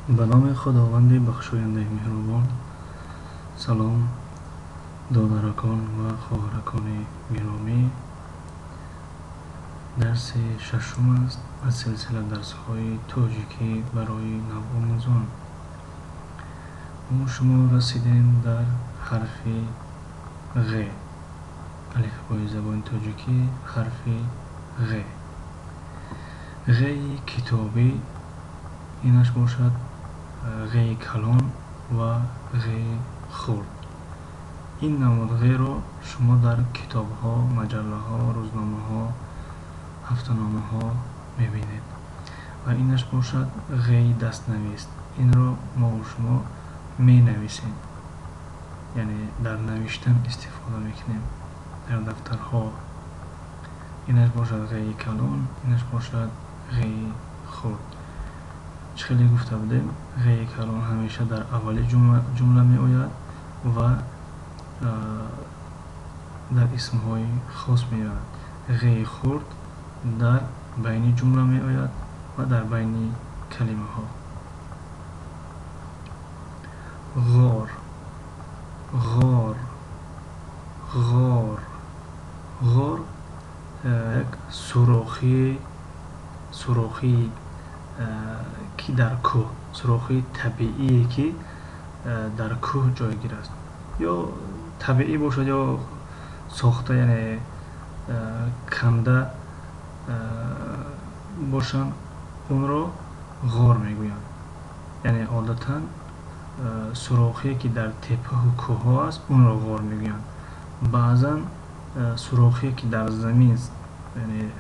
Ба номи Худованди бахшояндаи меҳрубон. Салом, додаракон ва хоҳаракони гиромӣ. Дарси шашум аст аз силсила дарсҳои тоҷикӣ барои навомӯзон. Мо шумо расидем дар ҳарфи ғ. Алифбои забони тоҷикӣ, ҳарфи ғ. Ғ-и китобӣ инаш бошад, ғ-и калон ва ғ-и хурд. Ин намуд ғ-ро шумо дар китобҳо, маҷаллаҳо, рӯзномаҳо, ҳафтаномаҳо мебинед. Ва инаш бошад ғ-и дастнавис. Инро мову шумо менависем, яъне дар навиштан истифода мекунем дар дафтарҳо. Инаш бошад ғ-и калон, инаш бошад ғ-и хурд. Чӣ хеле гуфта будем, ғ-и калон ҳамеша дар аввали ҷумла меояд ва дар исмҳои хос меояд. Ғ-и хурд дар байни ҷумла меояд ва дар байни калимаҳо. Ғор, ғор, ғор. Ғор як сурохии ки дар кӯҳ, сурохии табиие ки дар кӯҳ ҷойгир аст, ё табиӣ бошад, ё сохта, яъне канда бошанд, онро ғор мегӯянд. Яъне одатан сурохие ки дар теппаҳу кӯҳҳо аст, онро ғор мегӯянд. Баъзан сурохие ки дар замин, яъне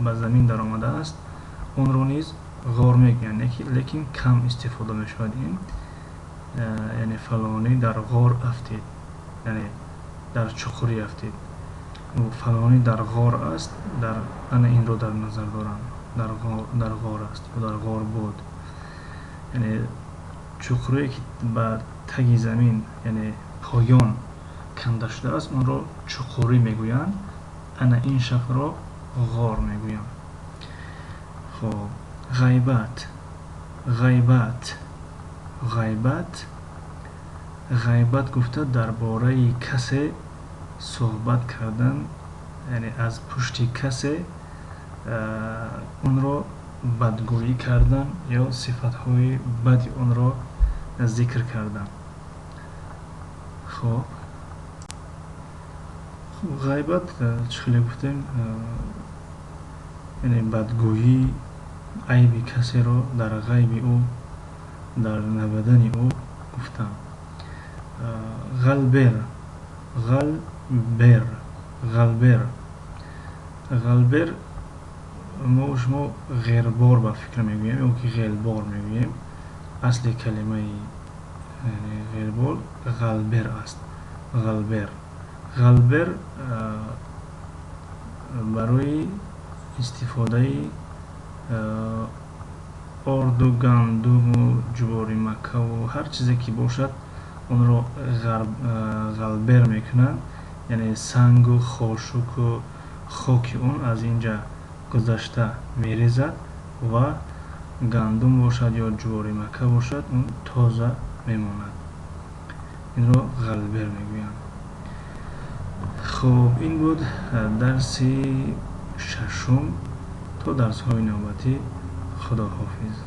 ба замин даромадааст, онро низ ғор мегӯянд, лекин кам истифода мешавад ин. Яъне фалонӣ дар ғор афтид, яъне дар чуқурӣ афтид. Фалонӣ дар ғор аст, дар ана инро дар назар дорам, дар ғор аст ё дар ғор буд. Яъне чуқурие ки ба таги замин, яъне поён канда шудааст, онро чуқурӣ мегӯянд. Ана ин шаклро ғор мегӯянд. Хоб, ғайбат, ғайбат, ғайбат. Ғайбат гуфта дар бораи касе суҳбат кардан, яъне аз пушти касе онро бадгӯӣ кардан ё сифатҳои бади онро зикр кардан. Хоб, ғайбат, чӣ хеле гуфтем, яъне бадгӯӣ, айби касеро дар ғайби ӯ, дар набадани ӯ гуфтан. Ғалбер, ғалбер, ғалбер. Ғалбер мо шумо ғербор ба фикр мегӯем ё ки ғелбор мегӯем. Асли калимаи ғербор ғалбер аст. Ғалбер, ғалбер барои истифодаи орду, гандуму ҷувори маккаву ҳар чизе ки бошад, онро ғалбер мекунанд. Яъне сангу хошуку хоки он аз инҷа гузашта мерезад ва гандум бошад ё ҷувори макка бошад, он тоза мемонад. Инро ғалбер мегӯянд. Хуб, ин буд дарси шашум. То дарсҳои навбатӣ, худоҳофиз.